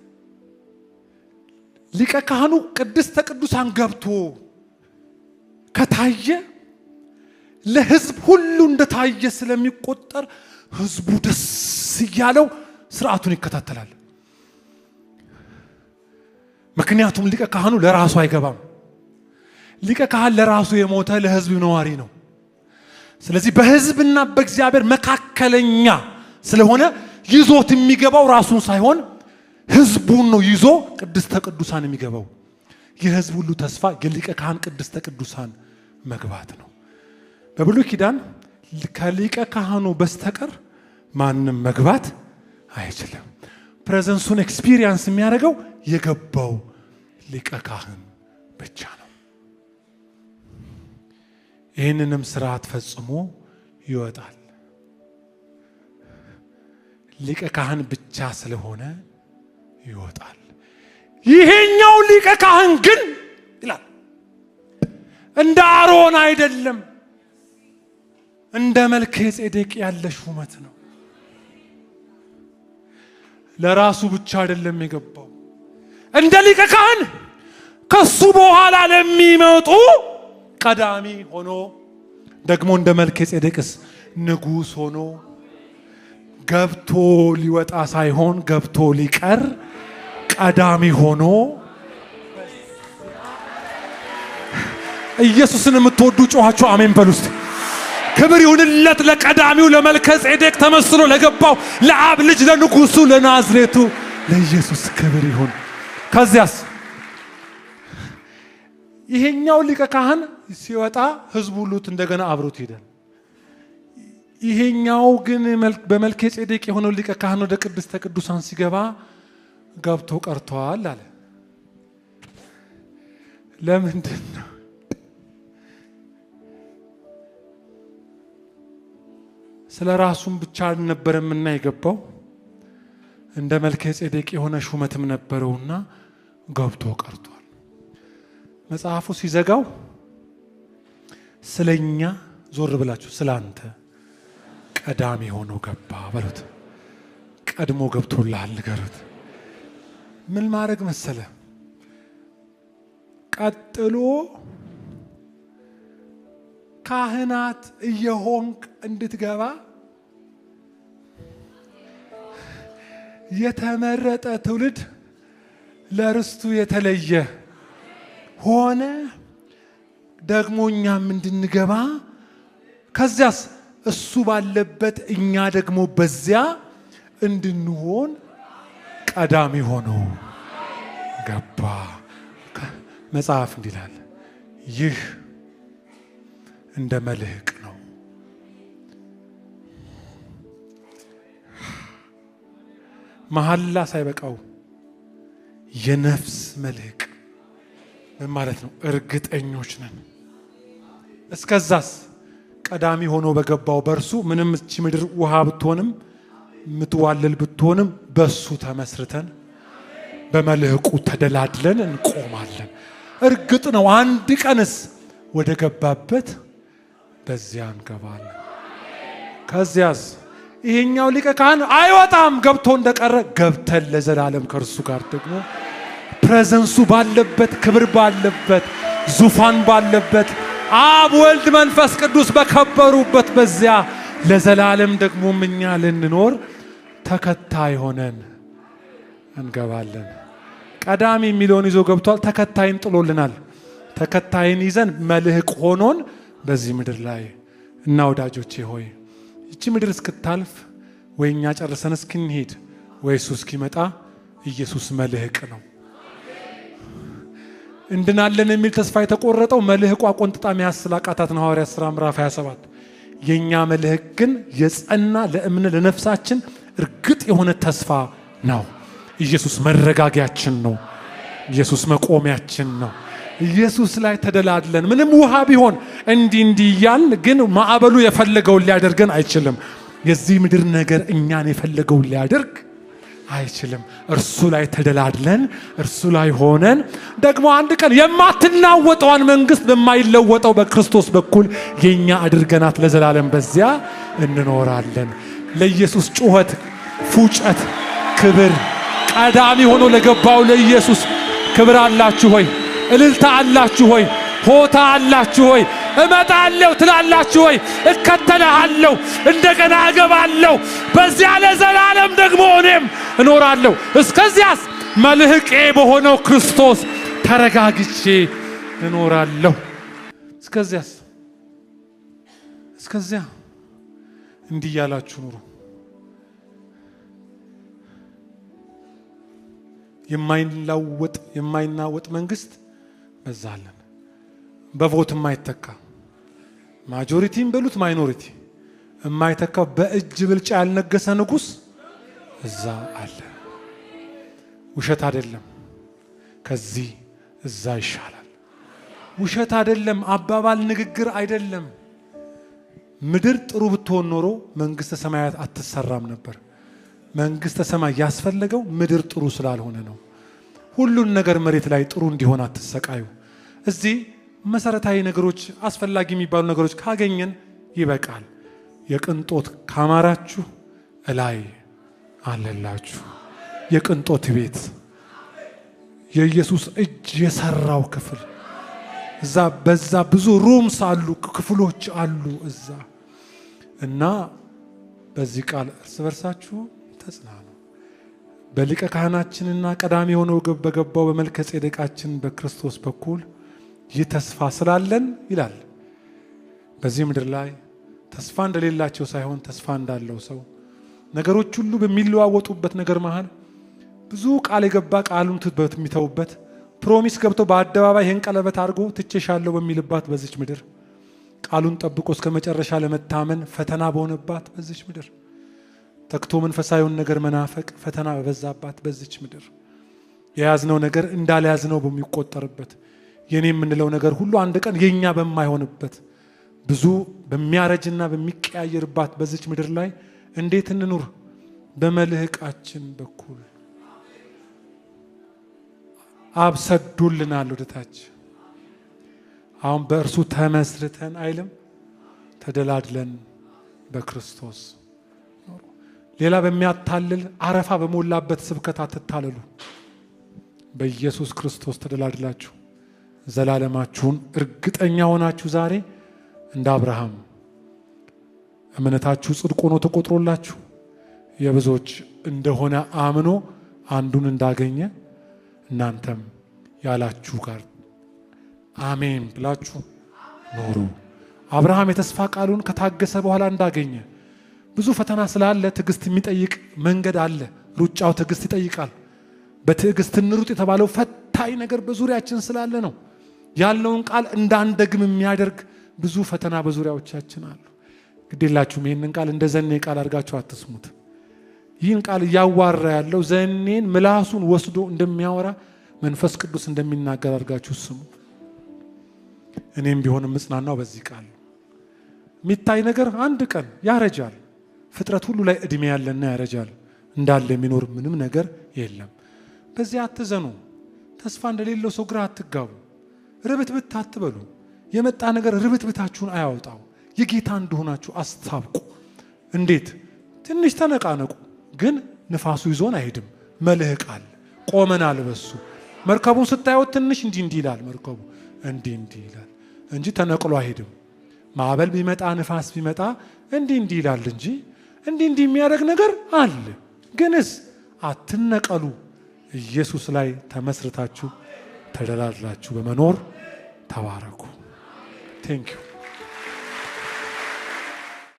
ሊቀ ካህኑ ቅድስተ ቅዱሳን ገብቶ ከታየ ለሕዝብ ሁሉ እንደታየ ስለሚቆጠር ሕዝቡ ደስ እያለው ስርዓቱን ይከታተላል። ምክንያቱም ሊቀ ካህኑ ለራሱ አይገባም። ሊቀ ካህን ለራሱ የሞተ ለሕዝብ ነዋሪ ነው። ስለዚህ በሕዝብና በእግዚአብሔር መካከለኛ ስለሆነ ይዞት የሚገባው ራሱን ሳይሆን ሕዝቡን ነው ይዞ ቅድስተ ቅዱሳን የሚገባው። የሕዝብ ሁሉ ተስፋ የሊቀ ካህን ቅድስተ ቅዱሳን መግባት ነው። በብሉይ ኪዳን ከሊቀ ካህኑ በስተቀር ማንም መግባት አይችልም። Presence ኡን experience የሚያደርገው የገባው ሊቀ ካህን ብቻ ነው። ይህንንም ስርዓት ፈጽሞ ይወጣል። ሊቀ ካህን ብቻ ስለሆነ ይወጣል። ይሄኛው ሊቀ ካህን ግን ይላል እንደ አሮን አይደለም፣ እንደ መልከ ጼዴቅ ያለ ሹመት ነው። ለራሱ ብቻ አይደለም የገባው፣ እንደ ሊቀ ካህን ከሱ በኋላ ለሚመጡ ቀዳሚ ሆኖ፣ ደግሞ እንደ መልከ ጼዴቅስ ንጉሥ ሆኖ ገብቶ ሊወጣ ሳይሆን ገብቶ ሊቀር ቀዳሚ ሆኖ። ኢየሱስን የምትወዱ ጮኻችሁ አሜን በሉ እስቲ። ክብር ይሁንለት ለቀዳሚው ለመልከ ጼዴቅ ተመስሎ ለገባው ለአብ ልጅ ለንጉሱ ለናዝሬቱ ለኢየሱስ ክብር ይሁን። ከዚያስ ይሄኛው ሊቀ ካህን ሲወጣ ህዝቡ ሁሉ እንደገና አብሮት ይሄዳል። ይሄኛው ግን በመልከ ጼዴቅ የሆነው ሊቀ ካህን ወደ ቅድስተ ቅዱሳን ሲገባ ገብቶ ቀርቷል አለ። ለምንድን ነው? ስለ ራሱም ብቻ አልነበረምና የገባው፣ እንደ መልከ ጼዴቅ የሆነ ሹመትም ነበረውና ገብቶ ቀርቷል። መጽሐፉ ሲዘጋው ስለኛ ዞር ብላችሁ ስላንተ ቀዳሚ ሆኖ ገባ በሉት። ቀድሞ ገብቶልሃል ንገሩት። ምን ማድረግ መሰለ? ቀጥሎ ካህናት እየሆንክ እንድትገባ የተመረጠ ትውልድ ለርስቱ የተለየ ሆነ ደግሞ እኛም እንድንገባ፣ ከዚያስ እሱ ባለበት እኛ ደግሞ በዚያ እንድንሆን ቀዳሚ ሆኖ ገባ። መጽሐፍ እንዲህ ይላል፣ ይህ እንደ መልህቅ ነው። መሐላ ሳይበቃው የነፍስ መልህቅ ምን ማለት ነው? እርግጠኞች ነን። እስከዛስ ቀዳሚ ሆኖ በገባው በእርሱ ምንም እቺ ምድር ውሃ ብትሆንም ምትዋልል ብትሆንም በሱ ተመስርተን በመልህቁ ተደላድለን እንቆማለን። እርግጥ ነው አንድ ቀንስ ወደ ገባበት በዚያ እንገባለን። ከዚያስ ይሄኛው ሊቀ ካህን አይወጣም፣ ገብቶ እንደቀረ ገብተን ለዘላለም ከእርሱ ጋር ደግሞ presence ኡ ባለበት፣ ክብር ባለበት፣ ዙፋን ባለበት፣ አብ ወልድ መንፈስ ቅዱስ በከበሩበት በዚያ ለዘላለም ደግሞ እኛ ልንኖር ተከታይ ሆነን እንገባለን። ቀዳሚ የሚለውን ይዞ ገብቷል። ተከታይን ጥሎልናል። ተከታይን ይዘን መልህቅ ሆኖን በዚህ ምድር ላይ እና ወዳጆቼ ሆይ ይቺ ምድር እስክታልፍ ወይ እኛ ጨርሰን እስክንሄድ ወይ እሱ እስኪመጣ ኢየሱስ መልህቅ ነው። እንድናለን የሚል ተስፋ የተቆረጠው መልህቋ ቆንጥጣ መያዝ ስላቃታት ነው። ሐዋርያት ሥራ ምዕራፍ 27 የኛ መልህቅ ግን የጸና ለእምነት ለነፍሳችን እርግጥ የሆነ ተስፋ ነው። ኢየሱስ መረጋጊያችን ነው። ኢየሱስ መቆሚያችን ነው። ኢየሱስ ላይ ተደላድለን ምንም ውሃ ቢሆን እንዲህ እንዲህ እያልን ግን ማዕበሉ የፈለገውን ሊያደርገን አይችልም። የዚህ ምድር ነገር እኛን የፈለገውን ሊያደርግ አይችልም። እርሱ ላይ ተደላድለን እርሱ ላይ ሆነን ደግሞ አንድ ቀን የማትናወጠዋን መንግስት በማይለወጠው በክርስቶስ በኩል የኛ አድርገናት ለዘላለም በዚያ እንኖራለን። ለኢየሱስ ጩኸት፣ ፉጨት፣ ክብር ቀዳሚ ሆኖ ለገባው ለኢየሱስ ክብር አላችሁ ሆይ? እልልታ አላችሁ ሆይ? ሆታ አላችሁ ሆይ? እመጣለሁ ትላላችሁ ሆይ? እከተልሃለሁ፣ እንደገና እገባለሁ፣ በዚያ ለዘላለም ደግሞ እኔም እኖራለሁ። እስከዚያስ መልህቄ በሆነው ክርስቶስ ተረጋግቼ እኖራለሁ። እስከዚያስ እስከዚያ እንዲህ እያላችሁ ኑሩ። የማይላወጥ የማይናወጥ መንግስት በዛለን። በ vote የማይተካ majority ም በሉት minority የማይተካው በእጅ ብልጫ ያልነገሰ ንጉስ እዛ አለ። ውሸት አይደለም። ከዚህ እዛ ይሻላል። ውሸት አይደለም። አባባል ንግግር አይደለም። ምድር ጥሩ ብትሆን ኖሮ መንግስተ ሰማያት አትሰራም ነበር። መንግስተ ሰማይ ያስፈለገው ምድር ጥሩ ስላልሆነ ነው። ሁሉን ነገር መሬት ላይ ጥሩ እንዲሆን አትሰቃዩ። እዚህ መሰረታዊ ነገሮች አስፈላጊ የሚባሉ ነገሮች ካገኘን ይበቃል። የቅንጦት ካማራችሁ እላይ አለላችሁ። የቅንጦት ቤት የኢየሱስ እጅ የሰራው ክፍል እዛ በዛ ብዙ rooms አሉ፣ ክፍሎች አሉ እዛ እና በዚህ ቃል እርስ በርሳችሁ ተጽናኑ። በሊቀ ካህናችንና ቀዳሚ ሆኖ በገባው በመልከ ጼዴቃችን በክርስቶስ በኩል ይህ ተስፋ ስላለን ይላል። በዚህ ምድር ላይ ተስፋ እንደሌላቸው ሳይሆን ተስፋ እንዳለው ሰው፣ ነገሮች ሁሉ በሚለዋወጡበት ነገር መሃል፣ ብዙ ቃል የገባ ቃሉን የሚተውበት፣ promise ገብቶ በአደባባይ ይህን ቀለበት አድርጎ ትቼሻለሁ በሚልባት በዚች ምድር፣ ቃሉን ጠብቆ እስከ መጨረሻ ለመታመን ፈተና በሆነባት በዚች ምድር፣ ተግቶ መንፈሳዊውን ነገር መናፈቅ ፈተና በበዛባት በዚች ምድር፣ የያዝነው ነገር እንዳልያዝነው በሚቆጠርበት፣ የኔ የምንለው ነገር ሁሉ አንድ ቀን የኛ በማይሆንበት፣ ብዙ በሚያረጅና በሚቀያየርባት በዚች ምድር ላይ እንዴት እንኑር? በመልህቃችን በኩል አብ ሰዶልናል ወደ ታች። አሁን በእርሱ ተመስርተን አይልም፣ ተደላድለን በክርስቶስ ኖሩ። ሌላ በሚያታልል አረፋ በሞላበት ስብከት አትታለሉ። በኢየሱስ ክርስቶስ ተደላድላችሁ ዘላለማችሁን እርግጠኛ ሆናችሁ ዛሬ እንደ አብርሃም እምነታችሁ ጽድቅ ሆኖ ተቆጥሮላችሁ የብዙዎች እንደሆነ አምኖ አንዱን እንዳገኘ እናንተም ያላችሁ ጋር አሜን ብላችሁ ኖሩ። አብርሃም የተስፋ ቃሉን ከታገሰ በኋላ እንዳገኘ፣ ብዙ ፈተና ስላለ ትዕግስት የሚጠይቅ መንገድ አለ። ሩጫው ትዕግስት ይጠይቃል። በትዕግስት እንሩጥ የተባለው ፈታኝ ነገር በዙሪያችን ስላለ ነው። ያለውን ቃል እንዳንደግም የሚያደርግ ብዙ ፈተና በዙሪያዎቻችን አሉ። ግዴላችሁም ይህንን ቃል እንደ ዘኔ ቃል አድርጋችሁ አትስሙት። ይህን ቃል እያዋራ ያለው ዘኔን ምላሱን ወስዶ እንደሚያወራ መንፈስ ቅዱስ እንደሚናገር አድርጋችሁ ስሙ። እኔም ቢሆን የምጽናናው በዚህ ቃል ነው። የሚታይ ነገር አንድ ቀን ያረጃል። ፍጥረት ሁሉ ላይ እድሜ ያለና ያረጃል። እንዳለ የሚኖር ምንም ነገር የለም። በዚያ አትዘኑ። ተስፋ እንደሌለው ሰው ግራ አትጋቡ። ርብትብት አትበሉ። የመጣ ነገር ርብትብታችሁን አያወጣው። የጌታ እንደሆናችሁ አስታብቁ። እንዴት? ትንሽ ተነቃነቁ፣ ግን ንፋሱ ይዞን አይሄድም። መልህቅ አለ። ቆመናል በሱ። መርከቡን ስታዩት ትንሽ እንዲህ እንዲህ ይላል። መርከቡ እንዲህ እንዲህ ይላል እንጂ ተነቅሎ አይሄድም። ማዕበል ቢመጣ ንፋስ ቢመጣ እንዲህ እንዲህ ይላል እንጂ እንዲህ እንዲህ የሚያደርግ ነገር አለ። ግንስ አትነቀሉ። ኢየሱስ ላይ ተመስርታችሁ ተደላድላችሁ በመኖር ተባረኩ። Thank you.